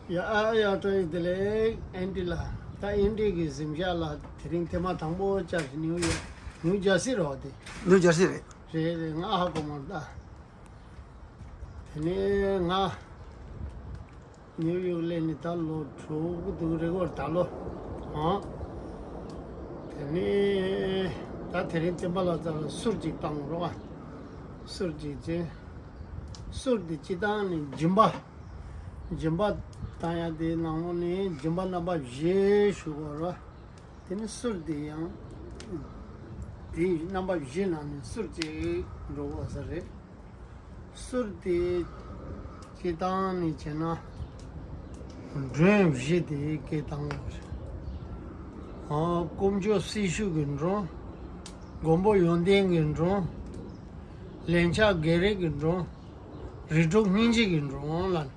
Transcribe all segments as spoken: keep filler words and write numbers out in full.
ཡ་ཨ་ཡ་བཀྲ་ཤིས་བདེ་ལེགས་ཨན་ཏི་ལགས། ད་ཨན་ཏི་གི་གཟིམ་ཤག་ལ་དེ་རིང་ཐེངས་མ་དང་པོ་བཅར་ནིའུ་ཡོག་ནིའུ་ཇར་སི་རེད་བ་དེ། ནིའུ་ཇར་སི་རེད། རེད་རེད། ང་ཧ་གོ་མ་རེད་ད། དེ་ནས་ང་ནིའུ་ཡོག་སླེབས་ནས་ད་ལོ་དྲུག་འདུག་རེད་གོ་ད་ལོ། ཨང་། དེ་ནས་ད་དེ་རིང་བསྟན་པ་ལྷ་རྩེ་ལ་གསུར་ཅིག་བཏང་རོགས་ཨ། གསུར་ཅིག་བྱས། གསུར་དེ་སྤྱི་བཏང་ནི་སྦྱིན་པ། སྦྱིན་པ་བཏང་ཡ་དེ་ནང་ལོགས་ནས་སྦྱིན་པ་རྣམ་པ་བཞི་ཞུ་དགོས་རེད། དེ་ནི་གསུར་དེ་ཡང་དེའི་རྣམ་པ་བཞི་ནང་ནས་གསུར་གཅིག་འགྲོ་དགོས་ས་རེད། གསུར་དེ་སྤྱི་བཏང་ནས་བྱས་ན་མགྲོན་བཞི་དེ་སྐད་བཏང་དགོས་རེད། ཨ། དཀོན་མཆོག་སྲི་ཞུ་གི་མགྲོན། མགོན་པོ་ཡོན་ཏན་གྱི་མགྲོན། ལན་ཆགས་བགེགས་རིགས་ཀྱི་མགྲོན། རིགས་དྲུག་སྙིང་རྗེ་གི་མགྲོན་ལ།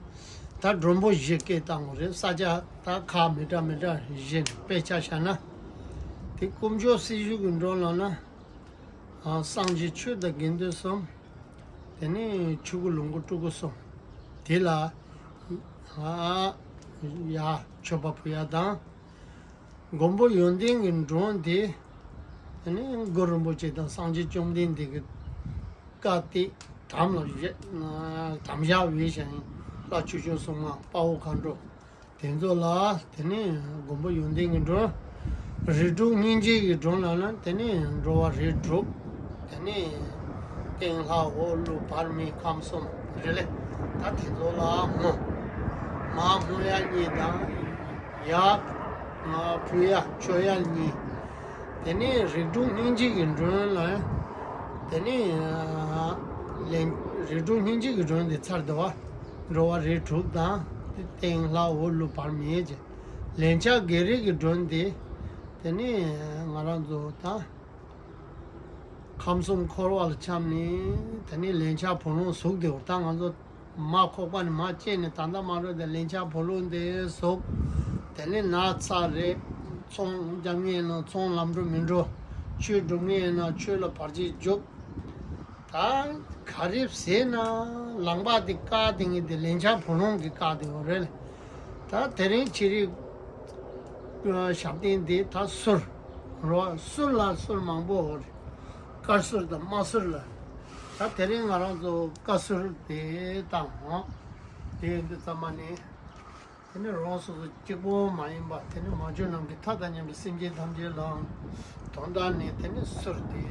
ད་མགྲོན་པོ་བཞི་སྐད་བཏང་དགོས་རེད། ས་ཆ་ད་ཁག་མི་འདྲ་མི་འདྲ་བཞི་ནས་དཔེ་ཆ་བཞག་ན། དེ་དཀོན་མཆོག་སྲི་ཞུ་གི་མགྲོན་ལབ་ན། ཨ། སངས་རྒྱས་ཆོས་དང་དགེ་འདུན་གསུམ། དེ་ནས་ཆོས་སྐུ་ལོངས་སྐུ་སྤྲུལ་སྐུ་གསུམ། དེ་ལ། ཨ། ཡ་མཆོད་པ་ཕུལ་ཡ་དང་། མགོན་པོ་ཡོན་ཏན་གྱི་མགྲོན་དེ། དེ་ནས་གུ་རུ་རིན་པོ་ཆེ་དང་སངས་རྒྱས་བཅོམ་ལྡན་འདས་ཀྱི་བཀའ་དེ་དམ་ལ་བཞག་དམ་བཞག་བས་ཤིང་། ལྷ་ཆོས་སྐྱོང་སྲུང་མ་དཔའ་བོ་མཁའ་འགྲོ་དེ་ཚོ་ལ། དེ་ནས་མགོན་པོ་ཡོན་ཏན་གྱི་མགྲོན། རིགས་དྲུག་སྙིང་རྗེ་གི་མགྲོན་ལབ་ན་དེ་ནས་འགྲོ་བ་རིགས་དྲུག་དེ་ནས་སྟེང་ལྷ་འོག་ཀླུ་བར་མི་ཁམས་གསུམ་རེད་ལེ། ད་དེ་ཚོ་ལ་བསྔོ། མར་བསྔོ་ཡ་གཉིས་དང་། ཡར་ཕུལ་ཡ་མཆོད་ཡ་གཉིས། དེ་ནས་རིགས་དྲུག་སྙིང་རྗེ་གི་མགྲོན་ལ། དེ་ནས་ལན། རིགས་དྲུག་སྙིང་རྗེ་གི་མགྲོན་དེ་ཚར་འདུག་བ། འགྲོ་བ་རིགས་དྲུག་དང་། སྟེང་ལྷ་འོག་ཀླུ་བར་མི་ཅེས། ལན་ཆགས་བགེགས་རིགས་ཀྱི་མགྲོན་དེ། དེ་ནས་ང་རང་ཚོ་ད་ཁམས་གསུམ་འཁོར་བ་ལ་འཁྱམས་ནས། དེ་ནས་ལན་ཆགས་བུ་ལོན་ཟུག་བསྡད་པ། ད་ང་ཚོ་མ་ཁོག་པ་ནས་མར་སྐྱེས་ནས་ད་ལྟ་མ་འགྲོ་དེ་ལན་ཆགས་བུ་ལོན་དེ་ཟུག་དེ་ནས་ན་ཚ་རེད། ཚོང་རྒྱག་མཁན་ཡིན་ན་ཚོང་ལམ་འགྲོ་མི་འགྲོ། ཆོས་སྒྲུབ་མཁན་ཡིན་ན་ཆོས་ལ་བར་ཆད་རྒྱུག་ད་ག་རེ་ཟེར་ན། ལངས་པ་དེ་བཀག་དེ་ངེས་དེ་ལན་ཆགས་བུ་ལོན་གྱི་བཀག་དེ་འོ་རེད། ད་དེ་རིང་ཕྱི་རིག་ཞབས་བརྟན་དེ་ད་གསུར་རོ། གསུར་ལ་གསུར་མང་པོ་འོ་རེད། དཀར་གསུར་དང་དམར་གསུར་ལ། ད་དེ་རིང་ང་རང་ཚོ་དཀར་གསུར་དེ་བཏང་འོང་། དེ་འདི་ཚང་མ་ནི། དེ་ནས་རང་སོ་སོ་གཅིག་པོ་མ་ཡིན་པ། དེ་ནས་མ་བྱོན་ནམ་མཁའི་མཐའ་དང་མཉམ་པའི་སེམས་ཅན་ཐམས་ཅད་ལའང་དོན་དག་ནི་དེ་ནས་གསུར་དེ་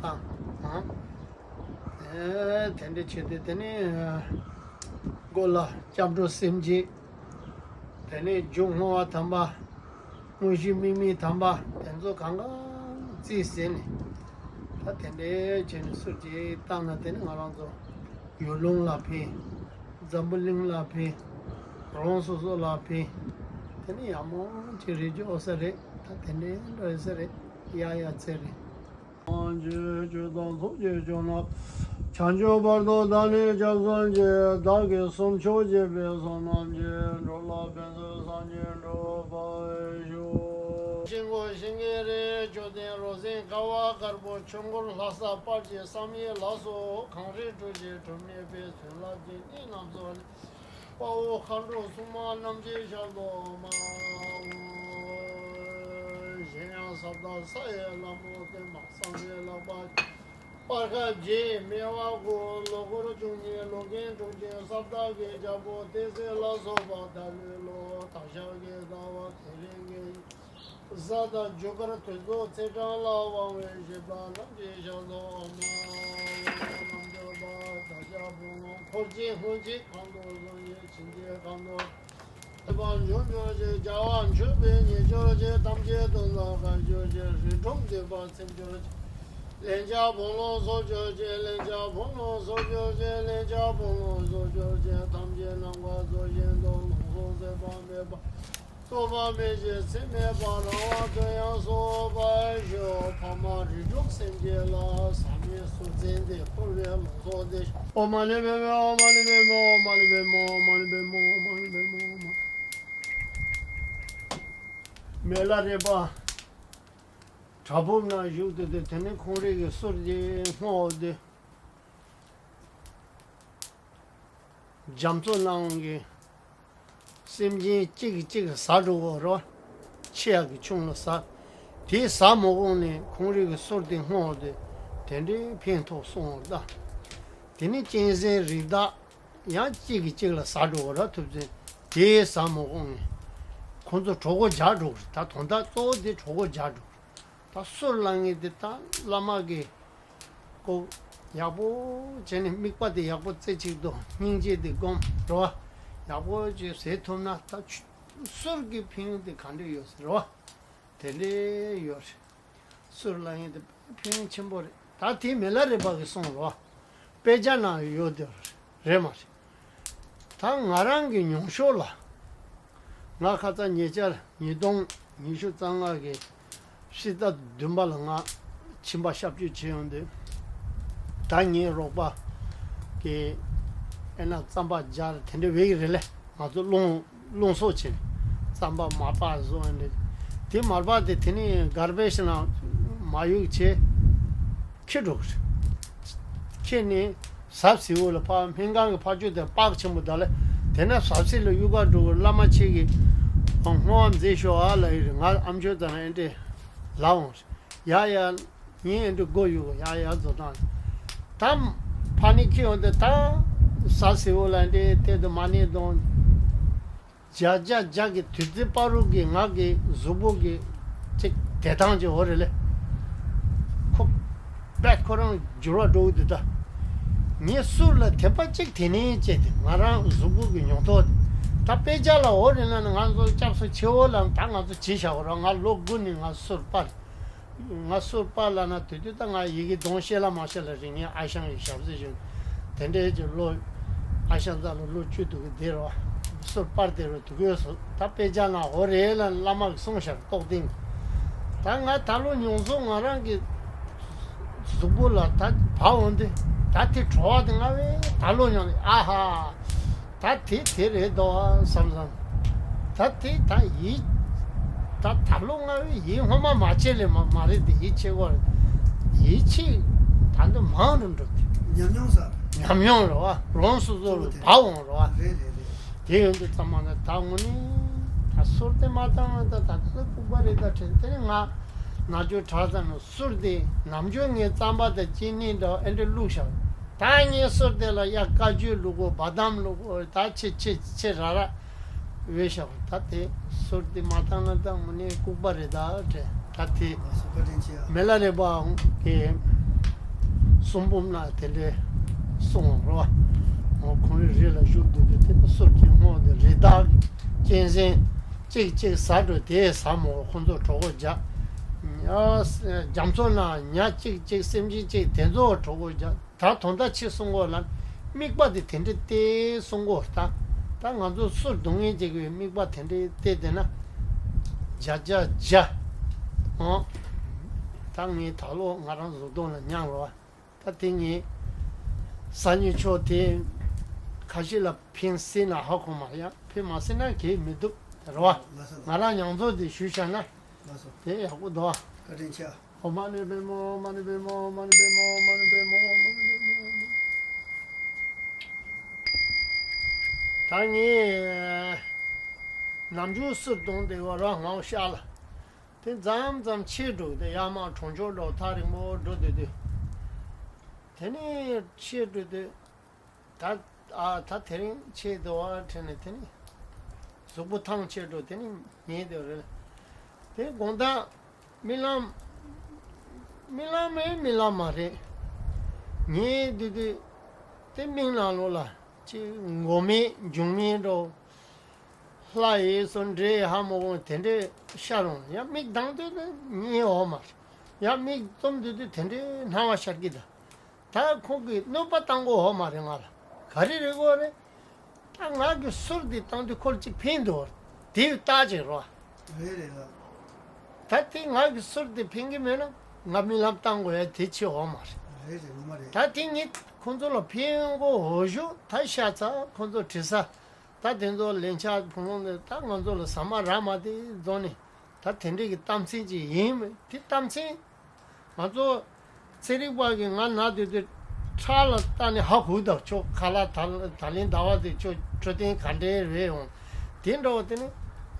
བཏང་། ཨ། དེ་འདྲ་བྱས་ཏེ་དེ་ནས་མགོ་ལ་སྐྱབས་འགྲོ་སེམས་བསྐྱེད། དེ་ནས་རྒྱུ་བསྔོ་བ་དམ་པ། དངོས་གཞི་དམིགས་མེད་དམ་པ་དེ་ཚོ་གང་ག་རྩིས་ཟིན་ནས། ད་དེ་འདྲ་བྱས་ནས་གསུར་ཅིག་བཏང་ན་དེ་ནས་ང་རང་ཚོ་ཡུལ་ལུང་ལ་ཕན། འཛམ་བུ་གླིང་ལ་ཕན། རང་སོ་སོ་ལ་ཕན། དེ་ནི་ཡག་མོ་ཅིག་རེད་འགྱོ་ས་རེད། ད་དེ་འདྲའི་འགྲོ་ཡོད་ས་རེད། ཡ་ཡ་ཚེ་རིང་། སངས་རྒྱས་ཆོས་དང་ཚོགས་ཀྱི་མཆོག་རྣམས། བྱང་ཆུབ་བར་དུ་བདག་ནི་སྐྱབས་སུ་མཆི། བདག་གིས་སུམ་ཆོག་བགྱིས་པའི་བསོད་ནམས་ཀྱིས། འགྲོ་ལ་ཕན་ཕྱིར་སངས་རྒྱས་འགྲུབ་པར་ཤོག་ཤིང་ཀུན་ཤིང་གི་རི། མཆོད་རྟེན་རོ་བསྲེགས་ཀ་བ་དཀར་པོ། ཆོས་འཁོར་ལྷ་ས་དཔལ་གྱི་བསམ་ཡས་ལ་སོགས། གངས་རི་གྲུ་བཞི་གྲུབ་བརྙེས་པའི། བྱིན་རླབས་ཀྱི་གནས་རྣམས་སུ། དཔའ་བོ་མཁའ་འགྲོ་སྲུང་མ་རྣམས་ཀྱི་ཞབས་ཏོག་མར། གཞན་ཡང་ས་བདག་ས་ཡི་ལྷ་མོ་བསྟན་པ་སངས་རྒྱས་ལག་པ། སྤར་ཁ་བརྒྱད་སྨེ་བ་དགུ། ལོ་འཁོར་བཅུ་གཉིས་ལོ་རྒན་དྲུག་ཅུའི་ས་བདག་གི་རྒྱལ་པོ་བསྟན་འཛིན་ལ་སོགས་པ། ད་ལོའི་ལོ་དར་ཞག་གི་ཟླ་བ་དེ་རིང་གི་གཟའ་དང་རྒྱུ་སྐར་དུས་ཚོད་ཚེས་གྲངས་ལ་དབང་བའི་གཞི་བདག་རྣམས་ཀྱི་ཞབས་ཏོག་མར། རྣལ་འབྱོར་པ་བདག་ཅག་བུ་ལོན་འཁོར་བཅས་སྔོན་ཆད་གང་དུ་བཟུང་ཡོད་བྱིན་གྱིས་བཀང་དོ། བདེ་བ་འབྱུང་གྱུར་ཅིག་བྱ་བ་མཆོད་པས་མཉེས་གྱུར་ཅིག་ཐམས་ཅད་དོན་དུ་དགའ་གྱུར་ཅིག་རིགས་དྲུག་འདོད་པ་ཚིམ་གྱུར་ཅིག་ལན་ཆགས་བུ་ལོན་སོགས་གྱུར་ཅིག་ལན་ཆགས་བུ་ལོན་སོགས་གྱུར་ཅིག་ལན་ཆགས་བུ་ལོན་སོགས་གྱུར་ཅིག་ཐམས་ཅད་ནམ་མཁའ་མཛོད་བཞིན་དུ། ལུང་སོགས་ཟད་པ་མེད་པ། རྟོག་པ་མེད་ཅིང་ཚད་མེད་པ། རང་དབང་དོན་ཡང་སོགས་པར་ཤོག་ཕ་མ་རིགས་དྲུག་སེམས་ཅན་ལ། ཟག་མེད་གཟུགས་ཅན་དེ་འཁོར་བའི་ལུང་སོགས་ཏེ། ཨོཾ་མ་ཎི་པདྨེ་ཧཱུྃ། མ་ཎི་པདྨེ་ཧཱུྃ། མ་ཎི་པདྨེ་ཧཱུྃ། མ་ཎི་པདྨེ་ཧཱུྃ། མ་ཎི་པདྨེ་ཧཱུྃ། མ་ཎི་པདྨེ་ཧཱུྃ། མེ་ལ་རས་པ་བྲག་ཕུག་ན་བཞུགས་ཏེ་དེ་ནས་ཁོང་རང་གི་གསུར་དེ་བསྔོ་དེ། རྒྱ་མཚོ་ནང་གི་སེམས་ཅན་གཅིག་གིས་གཅིག་ལ་ཟ་འགྲོ་གི་རེད་བ། ཆེ་ཡག་གི་ཆུང་ལ་ཟ། དེ་ཟ་མ་དགོས་ནས་ཁོང་རང་གི་གསུར་དེ་བསྔོགས་ཏེ་དེ་འདྲའི་ཕན་ཐོགས་སོང་བ་ད། དེ་ནས་གཅན་གཟན་རི་དྭགས་ཡང་གཅིག་གིས་གཅིག་ལ་ཟ་འགྲོ་གི་རེད། ཐུབ་ཚེ་དེ་ཟ་མ་དགོས་ནས་ཁོང་ཚོ་གྲོད་ཁོག་རྒྱགས་འགྲོ་གི་རེད། ད་དོན་དག་གཙོ་བོ་དེ་གྲོད་ཁོག་རྒྱགས་འགྲོ་གི་རེད། ད་གསུར་བླངས་མཁན་དེ་ད་བླ་མ་གིས་ཀོ། ཡག་པོ་བྱས་ནས་དམིགས་པ་དེ་ཡག་པོ་རྩེ་གཅིག་ཏུ་སྙིང་རྗེ་དེ་སྒོམ་རེད་བ། ཡག་པོ་ཅིག་ཟེར་ཐུབ་ན་ད་ཆུ་གསུར་གྱི་ཕན་ཡོན་དེ་ག་འདྲ་ཡོད་ཟེར་བ། དེ་འདྲ་ཡོད་རེད། གསུར་བླངས་མཁན་དེ་ཕན་ཡོན་ཆེན་པོ་རེད། ད་དེ་མི་ལ་རས་པ་གིས་གསུངས་རེད་བ། དཔེ་ཆ་ནང་ཡོད་དེ་རེད་མ་རེད། ད་ང་རང་གི་མྱོང་ཤོག་ལ། ང་ཁ་ཚ་ཉེ་ཆར་ཉིས་སྟོང་ཉི་ཤུ་རྩ་ལྔ་གི་ཕྱི་ཟླ་བདུན་པ་ལ་ང་ཁྱིམ་པ་གཤགས་བཅོས་བྱས་ཡོང་དུས། ད་ངའི་རོགས་པ་གི་ཨེ་ན་རྩམ་པ་སྦྱར་དེ་འདྲ་བས་ཀྱི་རེད་ལེ། ང་ཚོ་རླུང་རླུང་གསོག་བྱས་ནས་རྩམ་པ་མར་པ་བཟོ་ཡོང་དུས། དེ་མར་པ་དེ་དེ་ནས་གར་བེ་ཇི་ནང་མ་གཡུག་བྱས། ཁྱེར་འགྲོ་གི་རེད། ཁྱེར་ནས་ཟབ་ཟིལ་བོ་ལ་ཕར་སྨན་ཁང་གི་ཕར་ཕྱོགས་དེ་པགས་ཆེན་པོ་དག་ལ། དེ་ནས་ཟབ་ཟིལ་ལ་གཡུག་ག་འགྲོ་གི་རེད། བླ་མ་ཁྱེད་ཀྱིས་བསྔོ་བ་མཛད་ཤོག་ཨ་ལབ་ཡི་རེད། ང་ཨ་མཆོག་ཙམ་ལ་ཨེ་འདྲས་ལབ་འོང་རེད། ཡ་ཡ། ངས་ཨེ་འདྲས་མགོ་གཡུག་གོ། ཡ་ཡ་བཟོ་སྟངས། ད་ཕར་ནས་ཁྱེར་ཡོང་དུས་ད་ཟབ་ཟིལ་བོ་ལ་ཨེ་འདྲས་གཏད་དུ་མ་ནས་གཏོང་། བརྒྱ་བརྒྱ་བརྒྱ་གི་དུས་ཚོད་བར་དུ་གི་ང་གི་གཟུགས་པོ་གི་ཅིག་བདེ་ཐང་ཅིག་འོ་རེད་ལེ། ཁོ་རྦད་ཁོ་རང་འགྱུར་བ་འགྲོ་གི་འདུག་ད་ངས་གསུར་ལ་དད་པ་ཅིག་དེ་ནས་བྱས་ཏེ་ང་རང་གཟུགས་པོ་གི་མྱོང་ཐོག་ད་དཔེ་ཆ་ལ་འོ་རེད་ན་ང་ཚོ་སྐྱབས་སུ་མཆིའོ་ལ་ད་ང་ཚོ་བྱས་བཞག་གོ་ར། ང་ལོ་དགུ་ནས་ང་གསུར་སྤར། ང་གསུར་སྤར་ལབ་ན་དེ་དུས་ད་ང་ཡི་གེ་གདོང་ཤེས་ལ་མ་ཤེས་ལ་རེད། ངའི་ཨ་ཞང་གི་ཞབས་ཕྱི་བྱུང་། དེ་འདྲའི་ཀྱི་ལོ། ཨ་ཞང་རྩ་ལ་ལོ་བཅུ་དུ་གི་དེ་རོ། གསུར་སྤར་དེ་རོ་དུ་གོས་སོ། ད་དཔེ་ཆ་ན་འོ་རེད་ལ་བླ་མ་གི་གསུང་ཞབས་རྟོགས་ལྡན། ད་ང་ད་ལོ་མྱོང་ཚོར་ང་རང་གི་གཟུགས་པོ་ལ་ད་བབས་འོང་དུས། ད་དེ་བྲོ་བ་དེ་ང་བས་ད་ལོ་མྱོང་ཨ་ཧ། ད་དེ་དེ་རེད་དོ་བསམ་བསམ། ད་དེ་ད་ཡིད། ད་ད་ལོ་ང་བས་ཡིད་སྔོན་མ་མ་བྱས་ལས་མ་མ་རེད་དེ་ཡིད་ཆེས་གོ་རེད། ཡིད་ཆེས་ད་འདི་མང་རུ་འགྲོ་དེ། ཉམས་མྱོང་ཟེར། ཉམས་མྱོང་རེད་བ། རང་སོ་སོ་ལ་བབས་འོང་རེད་བ། རེད་རེད་རེད། དེ་ཡོང་དུས་ཚང་མ་ན་ད་དངོས་གནས་ད་གསུར་དེ་མ་བཏང་ན་ད་ད་ད་ལྟ་ལྐུགས་པ་རེད། ད་དྲན་དེ་ནི་ང་ན་ཆུང་གྲྭ་ཚང་ནང་གསུར་དེ་ནམ་རྒྱུན་ངས་རྩམ་པ་དང་ཅི་ནི་འདྲ་ཨེ་འདྲ་བླུགས་བཞག་ད་ངས་གསུར་དེ་ལ་ཡ་ཀ་ཅུ་བླུགས་གོ། བ་དམ་བླུགས་གོ། ད་ཆེ་ཆེ་ཆེ་ར་ར་བས་བཞག་ད་དེ་གསུར་དེ་མ་བཏང་ན་ད་དངོས་གནས་ལྐུགས་པ་རེད། ད་དྲན་ད་དེ་ལགས་སོ། བཀའ་དྲིན་ཆེ། མི་ལ་རས་པ་གི་གསུང་འབུམ་ན་དེ་འདྲའི་གསུང་བ་རོ། ཁོང་རི་རི་ལ་བཞུགས་དུས་དེ་དེ་གསུར་གྱི་སྔོན་དེ་རི་དྭགས་གཅན་གཟན་གཅིག་གཅིག་ཟ་འགྲོ་དེ་ཟ་མོ་ཁོང་ཚོ་གྲོད་ཁོག་རྒྱགས། རྒྱ་མཚོ་ནང་ཉ་གཅིག་གཅིག་སེམས་ཅན་གཅིག་དེ་ཚོ་གྲོད་ཁོག་རྒྱགས། ད་དོན་དག་ཆེ་གསུང་གོ་ལ་དམིགས་པ་དེ་དེ་འདྲ་བལྟས་གསུང་གོ། ད་ད་ང་ཚོ་གསུར་རྡུང་མཁན་ཅིག་གི་དམིགས་པ་དེ་འདྲ་བལྟས་བསྡད་ན་བརྒྱ་བརྒྱ་བརྒྱ། ཨང་། ད་ངས་ད་ལོ་ང་རང་གཟུགས་མཐོང་ལ་མྱངས་རོ། ད་དེ་ངས་སང་ཉིན་ཆོག་དེ་ཁ་ཤས་ལ་ཕན་སྲིད་ན་ཧ་གོ་མ་ཡ། ཕན་མ་སྲིད་ན་གལ་མི་འདུག་རོ། ལགས་སོ། ང་རང་མྱོང་ཚོར་དེ་ཞུས་བཞག་ན། ལགས་སོ། དེ་ཡག་པོ་འདུག་ཨ། བཀའ་དྲིན་ཆེ། ཨོཾ་མ་ཎི་པདྨེ་མ་ཎི་པདྨེ་མ་ཎི་པདྨེ་མ་ཎི་པདྨེ་མ་ཎི་པདྨེ། ད་ངས་ནམ་རྒྱུན་གསུར་རྡུང་བསྡད་ཡོད་ར་ངའོ་ཤག་ལ། དེ་མཚམས་མཚམས་ཆད་འགྲོ་གི་དེ་ཡར་མར་གྲོང་ཆོག་འགྲོ་ཐག་རིང་པོ་འགྲོ་སྡོད་དུས། དེ་ནས་ཆད་འགྲོ་དུས། ད་ཨ་ད་དེ་རིང་ཆད་འདུག་བ་དྲན་ནས་དེ་ནས་གཟུགས་པོ་ཐང་ཆད་འགྲོ་དེ་ནས་ཉལ་སྡོད་རེད། དེ་དགོང་དག་རྨི་ལམ། རྨི་ལམ་མིན་རྨི་ལམ་མ་རེད། ཉལ་སྡོད་དུས་དེ་མིག་ནང་ལོགས་ལ་ཅིག་མགོ་མེད་མཇུག་མེད་འགྲོ། ལྷ་ཡི་སོ་འདྲེ་ཧ་མོ་གོང་དེ་འདྲས་ཤར་འོང་། ཡང་མིག་གདངས་དུས་དེ་ཉལ་འོ་མ་རེད། ཡང་མིག་བཙུམ་དུས་དེ་དེ་འདྲས་སྣང་བ་ཤར་གི་ད། ད་ཁོང་གིས་གནོད་པ་བཏང་གོ་འོ་མ་རེད་ང་ལ། ག་རེ་རེད་གོ་རེད། ད་ང་གི་གསུར་འདི་བཏང་དུས་ཁོ་ལ་ཅིག་ཕན་འདུག་བ། དེ་ཡི་རྟགས་ཅིག་རོ། རེད་རེད་ལགས། ད་དེ་ང་གི་གསུར་འདི་ཕན་གི་མེད་ན་ང་རྨི་ལམ་བཏང་དགོས་ཡ་དེ་ཆེ་འོ་མ་རེད། རེད་རེད་ངོ་མ་རེད། ད་དེ་ངས་ཁོང་ཚོ་ལ་ཕན་གོ་འོ་ཞུ་ད་ཤ་ཚ་ཁོང་ཚོ་དྲི་ས། ད་དེ་ཚོ་ལན་ཆགས་ཕུང་ལུང་ནས་ད་ང་ཚོ་ལ་ཟ་མ་རག་མ་དེ་རྫོགས་ནས་ད་དེ་འདྲས་ཀྱི་གཏམ་ཚིག་ཅིག་ཡིན་མོད་དེ་གཏམ་ཚིག་ང་ཚོ་ཚན་རིག་པ་གི་ང་ན་དུས་དུས་ ཁྲག་ལ་ལྟ་ནས་ཧ་གོ་དང་ཆོག་ཁ་ལག་ད་ད་ལན་ཟླ་བ་དེ་ཆོག་འཕྲོད་བསྟེན་ག་འདྲའི་རེད་འོང་། དེ་འདྲ་བ་དེ་ནི་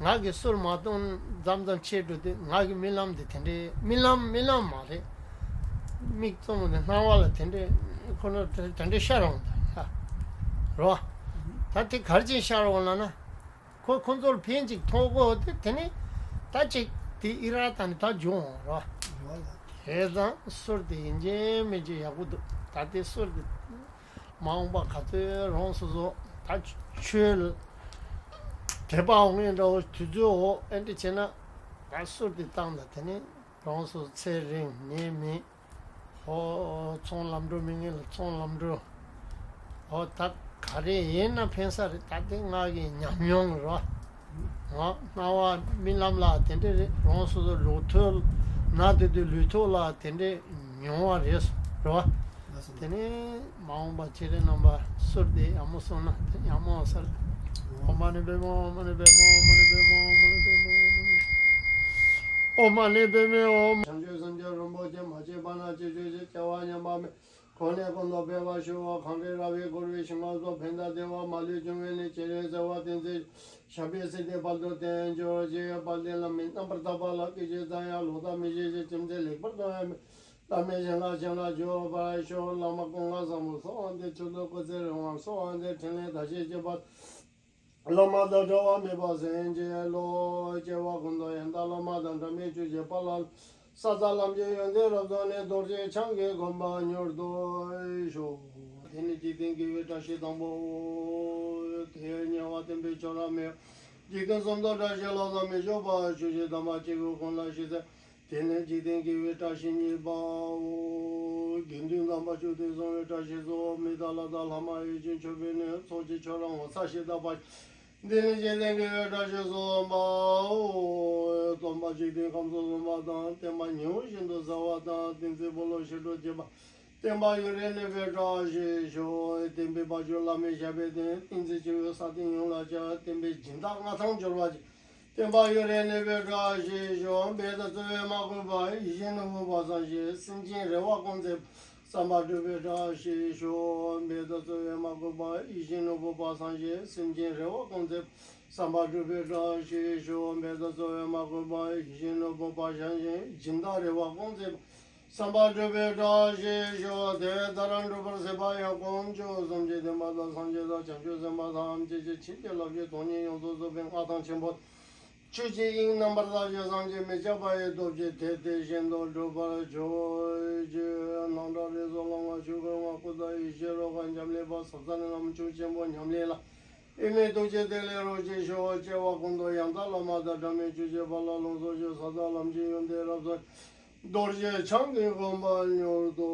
ང་གི་གསུར་མ་གཏོང་མཚམས་མཚམས་ཆད་འགྲོ་དུས་ང་གི་རྨི་ལམ་དེ་དེ་འདྲའི་རྨི་ལམ་རྨི་ལམ་མ་རེད། མིག་བཙུམ་ནས་སྣང་བ་ལ་དེ་འདྲའི་ཁོ་ན་དེ་འདྲའི་ཤར་འོང་ད་ཡ། རོ། ད་དེ་ག་རེ་བྱས་ཤར་འོང་ལབ་ན། ཁོ་ཁོ་ཚོར་ཕན་ཅིག་ཐོགས་གོ་དེ་དེ་ནི་ད་ཅིག་དེ་ཨི་རག་ད་ནི་ད་འབྱུང་འོང་རོ། དེ་ཙང་གསུར་དེ་ཡིན་གཅིག་མིན་གཅིག་ཡག་པོ་འདུག་ད་དེ་གསུར་དེ་མ་འོངས་པ་ག་ཚོད་རང་སོ་སོ་ད་ཆོས་ལ་དད་པ་འོང་ངེས་འདྲ་བོ་དུས་ཚོད་འོ་ཨེ་འདྲ་བྱས་ན་ད་གསུར་དེ་བཏང་ད་དེ་ནི་རང་སོ་སོ་ཚེ་རིང་ནད་མེད། ཨོ། ཚོང་ལམ་འགྲོ་མི་ངན་ལ་ཚོང་ལམ་འགྲོ། ཨོ་ད་ག་རེ་ཡིན་ན་ཕན་ས་རེད། ད་དེ་ང་གི་ཉམས་མྱོང་རེད་བ། ང་སྣང་བ་རྨི་ལམ་ལ་དེ་འདྲས་རེད། རང་སོ་སོ་ལུས་ཐོག་ན་དེ་དུས་ལུས་ཐོག་ལ་དེ་འདྲས་མྱོང་བ་རེད་རེད་བ། དེ་ནས་མ་འོངས་པ་ཁྱེད་རེ་རྣམ་པ་གསུར་དེ་ཡག་མོ་སོང་ན་དེ་ཡག་མོ་ཟེར། ཨོཾ་མ་ཎི་པདྨེ་ཧཱུྃ། མ་ཎི་པདྨེ་ཧཱུྃ། མ་ཎི་པདྨེ་ཧཱུྃ། མ་ཎི་པདྨེ་ཧཱུྃ། མ་ཎི་པདྨེ་ཧཱུྃ། ཨོཾ་མ་ཎི་པདྨེ་ཧཱུྃ། བྱང་ཆུབ་སེམས་མཆོག་རིན་པོ་ཆེ། མ་སྐྱེས་པ་ན་སྐྱེས། ཆོས་ཤིག་སྐྱེ་བ་ཉམས་པ་མེད། གོང་ནས་གོང་དུ་འཕེལ་བར་ཤོག་གངས་རི་ར་བས་བསྐོར་བའི་ཞིང་ཁམས་སུ། ཕན་དང་བདེ་བ་མ་ལུས་འབྱུང་བའི་གནས། སྤྱན་རས་གཟིགས་དབང་བསྟན་འཛིན་ཞབས་པད་སྲིད་མཐའི་དཔལ་དུ་བརྟན་གྱུར་ཅིག་དཔལ་ལྡན་བླ་མའི་རྣམ་པར་དག་པ་ལ་སྐུ་ཞབས་ཚངས་དབྱངས་ལོ་ཟླ་མི་ཤེས་ཤིང་། ཁྱིམ་མཚེས་ལེགས་པར་མཐོང་བའི་མི། བླ་མའི་ཞིང་ཁམས་ཞིང་ལ་འཇུག་པར་ཤོག་བླ་མ་ཀུན་དགའ་བཟང་པོ་གསོལ་བ་འདེབས། ཆོས་སྐུ་ཚེ་རིང་བ་གསོལ་བ་འདེབས། འཕྲིན་ལས་དར་ཞིང་རྒྱས་པ། བླ་མ་དང་འབྲལ་བ་མེད་པར་བྱིན་གྱིས་རློབས། སྐྱེ་བ་ཀུན་ཏུ་ཡང་དག་བླ་མ་དང་འདྲ་མིན་སྤྱོད་ཅིང་། དཔལ་ལ་ས་དང་ལམ་གྱི་ཡོན་ཏན་རབ་རྫོགས་ནས། རྡོ་རྗེ་འཆང་གི་གོ་འཕང་མྱུར་དུ་ཤོག་དེ་ནས་འཇིག་རྟེན་དགེ་བའི་བཀྲ་ཤིས་དང་པོ། དེ་ཉེ་བར་བསྟན་པའི་ཆོས་རབ་སྨྲས། འཇིག་རྟེན་གསུམ་དུ་བཀྲ་ཤིས་ལོ་ཟླ་མི་བཞུགས་པ། ཆོས་ཀྱི་དམ་པ་སྤྱི་བོའི་ཁོངས་ལ་ཞིག་གསོལ། དེ་ནས་འཇིག་རྟེན་དགེ་བའི་བཀྲ་ཤིས་གཉིས་པའོ། དགེ་འདུན་དམ་པ་བཅུ་དུས་གསུང་བའི་བཀྲ་ཤིས་སོ། མི་དང་ལྷ་དང་ལྷ་མ་ཡིན་ཞིང་ཆོས་པའི་གནས། ཚོགས་ཀྱི་མཆོག་རབ་ངོ་མཚར་ཞིང་དག་པ། འདི་ནི་འཇིག་རྟེན་དགེ་བའི་བཀྲ་ཤིས་གསུམ་པའོ། སྟོན་པ་འཇིག་རྟེན་ཁམས་སུ་བཟུང་བ་དང་། བསྟན་པ་ཉི་འོད་བཞིན་དུ་གསལ་བ་དང་། བསྟན་འཛིན་འབུམ་ལོ་ཞིག་ཏུ་བརྗིད་པ། བསྟན་པ་ཡུན་རིང་གནས་པའི་བཀྲ་ཤིས་ཤོག་བསྟན་པའི་དཔལ་འབྱོར་བླ་མའི་ཞབས་པད་བརྟན། བསྟན་འཛིན་སྤྱི་བོའི་ས་སྟེང་ཡོངས་ལ་ཁྱབ། བསྟན་པའི་སྦྱིན་བདག་མངའ་ཐང་འབྱོར་བར་བྱེད། བསྟན་པ་ཡུན་རིང་གནས་པའི་བཀྲ་ཤིས་ཤོག་འབད་དང་རྩོལ་བས་མ་གོས་པ། ཡིད་བཞིན་ནོར་བུ་སྦ་གསང་ཞིང་། སེམས་ཅན་རེ་བ་སྐོང་མཛད་པ། བསམ་པ་འགྲུབ་པའི་བཀྲ་ཤིས་ཤོག་འབད་དང་རྩོལ་བས་མ་གོས་པ། ཡིད་བཞིན་ནོར་བུ་སྦ་གསང་ཞིང་། སེམས་ཅན་རེ་བ་སྐོང་མཛད་པ། བསམ་པ་འགྲུབ་པའི་བཀྲ་ཤིས་ཤོག་འབད་དང་རྩོལ་བས་མ་གོས་པ། ཡིད་བཞིན་ནོར་བུ་སྦ་གསང་ཞིང་། སྦྱིན་བདག་རེ་བ་སྐོང་མཛད་པ། བསམ་པ་འགྲུབ་པའི་བཀྲ་ཤིས་ཤོག་དེ་ལྟར་འགྲུབ་པར་མཛད་པ་ཡང་དཀོན་མཆོག་གསུམ་གྱི་བསྟན་པ་དང་། སངས་རྒྱས་དང་བྱང་ཆུབ་སེམས་དཔའ་ཐམས་ཅད་ཀྱི་ཆོས་ཀྱི་བསླབ་བྱའི་དོན་གཉིས་ཡོངས་སུ་རྫོགས་པའི་མངའ་ཐང་ཆེན་པོ། ཆོས་ཀྱི་དབྱིངས་རྣམ་པར་དག་ཅིང་བཟང་ཞིང་མི་ཆགས་པ་ཡི་སྟོབས་ཀྱིས་དེ་དེ་བཞིན་དུ་འགྲུབ་པར་ཤོག་ཅེས་སྣང་གྲགས་རིགས་སུ་ལོངས་པ་ཆོས་སྐུའི་ངང་སྐུ་ཚེ་ཡི་ཤེས་རབ་ཀྱི་འབྱམས་ཀླས་པ། ཟབ་གསང་རྣམ་དཔྱོད་ཆེན་པོ་ཉམས་ལེན་ལ། ཨེ་མའི་ཐུགས་རྗེས་བརྟན་ལས་རོགས་ཞེས་ཞུ། སྐྱེ་བ་ཀུན་ཏུ་ཡང་དག་བླ་མ་དང་འདྲ་མིན་སྤྱོད་ཅིང་། དཔལ་ལ་ལོངས་སུ་སྤྱོད། ས་དང་ལམ་གྱི་ཡོན་ཏན་རབ་རྫོགས། རྡོ་རྗེ་འཆང་གི་གོ་འཕང་མྱུར་དུ།